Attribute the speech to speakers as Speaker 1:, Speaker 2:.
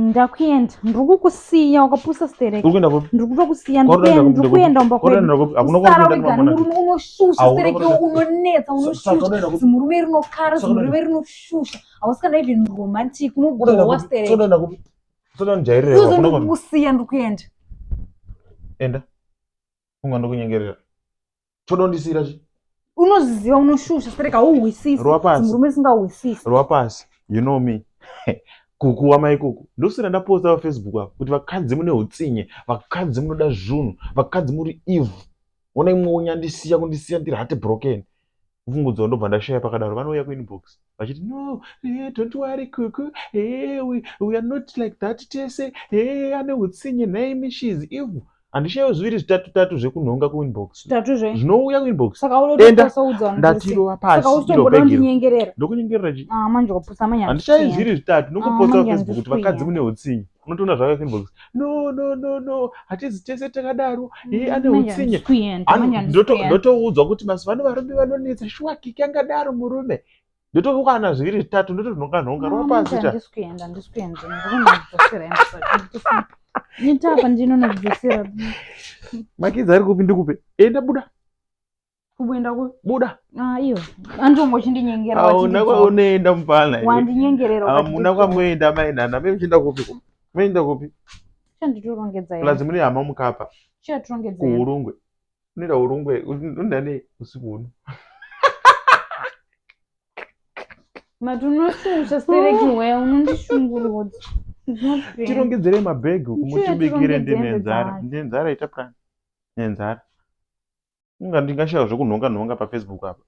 Speaker 1: Ndakuenda, ndiri kukusiya wakapusa stereki.
Speaker 2: Uri kuenda kupi?
Speaker 1: Ndiri kutokusiya,
Speaker 2: Kwauri kuenda
Speaker 1: ndiri kuenda kumba
Speaker 2: Kwauri
Speaker 1: kwedu.
Speaker 2: kuenda kupi? Hakuna
Speaker 1: Usara
Speaker 2: kwauri kuenda
Speaker 1: wega,
Speaker 2: nemamona.
Speaker 1: murume unoshusha
Speaker 2: Hauna
Speaker 1: stereki,
Speaker 2: kwauri
Speaker 1: unonetsa,
Speaker 2: Saka
Speaker 1: unoshusha.
Speaker 2: unoenda kupi?
Speaker 1: Zimurume rinokara,
Speaker 2: Saka unoenda
Speaker 1: zimurume rinoshusha. Hausi kana even romantic,
Speaker 2: Unoenda
Speaker 1: unogowa
Speaker 2: kupi?
Speaker 1: stereki.
Speaker 2: Unoenda kupi? Usada kundijairira
Speaker 1: Uzo
Speaker 2: hakuna
Speaker 1: ndiri
Speaker 2: kwauri.
Speaker 1: kukusiya, ndiri kuenda.
Speaker 2: Enda. Unga ndokunyengerera. Choda undisiira chi?
Speaker 1: Unozviziva unoshusha stereki, hauhwisisi.
Speaker 2: Rova pasi.
Speaker 1: Zimurume risingahwisisi.
Speaker 2: Rova pasi. You know me. Kuku wamai kuku. Ndosina ndaposta pa Facebook apa kuti vakadzi mune utsinye, vakadzi munoda zvunhu, vakadzi muri evil. Ona imwe unyandisiya kundisiya ndiri heart broken. Mfungudzo ndobva ndashaya pakadaro vanouya kuinbox vachiti no eh, don't worry kuku eh, we are not like that tese eh, ane utsinye nhaimi she is evil. Handishayiwo zviviri zvitatu tatu zvekunhonga kuinbox.
Speaker 1: Zvitatu zve.
Speaker 2: Zvinouya kuinbox.
Speaker 1: Saka unoda
Speaker 2: Enda
Speaker 1: kusaudza vanhu kuti
Speaker 2: ndatirova pasi
Speaker 1: saka
Speaker 2: iro
Speaker 1: uchitomboda
Speaker 2: bhegi iro.
Speaker 1: kundinyengerera.
Speaker 2: Ndokunyengerera chii?
Speaker 1: Ah, manje wapusa manje
Speaker 2: Handishayi
Speaker 1: handisi
Speaker 2: zviri zvitatu
Speaker 1: Ah,
Speaker 2: ndingoposta
Speaker 1: manje
Speaker 2: paFacebook kuti
Speaker 1: handisi
Speaker 2: vakadzi
Speaker 1: kuenda.
Speaker 2: mune utsinye. Unotoona zvakauya kuinbox. No no no no hatizi tese takadaro. Hee ane
Speaker 1: Manje
Speaker 2: utsinye.
Speaker 1: handisi kuenda,
Speaker 2: Ano-
Speaker 1: manje handisi kuenda.
Speaker 2: Ndotoudzwa kuti mazuva ano varume vanonetsa shuwa kiki angadaro murume. Ndotowana zviviri zvitatu ndotonhonga nhonga
Speaker 1: Ah,
Speaker 2: rova
Speaker 1: manje
Speaker 2: pasi cha.
Speaker 1: handisi kuenda, handisi kuenda. Ndinonodzosera hembe dzacho. Nditofunga. Nitapa ndinonodzosera.
Speaker 2: Makidzi ari kupi ndikupe. Enda buda
Speaker 1: Kuenda ku
Speaker 2: buda.
Speaker 1: Ah, iyo. Andongo uchindinyengera
Speaker 2: Hauna
Speaker 1: wachindidzoka.
Speaker 2: kwaunoenda mupfana iwe.
Speaker 1: Wandinyengerera
Speaker 2: Hamuna kwamuenda mainhana. Mai muchienda kupi? Muenda kupi?
Speaker 1: Chanditorongedza
Speaker 2: Plus
Speaker 1: hembe.
Speaker 2: mune hama mukapa
Speaker 1: Chatirongedza hembe.
Speaker 2: kuHurungwe. Unoenda Hurungwe unoenda nei usiku huno?
Speaker 1: Mati unoshusha stereki weya unondishungurudza. Ndinopera.
Speaker 2: Tirongedzerei mabhegi uku
Speaker 1: Ndiyo
Speaker 2: mutibikire
Speaker 1: tirongedze
Speaker 2: ndine
Speaker 1: hembe
Speaker 2: nzara.
Speaker 1: dzacho.
Speaker 2: Ndine nzara ita plan. Ndine nzara. Unga ndingashaya zvekunhonga nhonga paFacebook apa.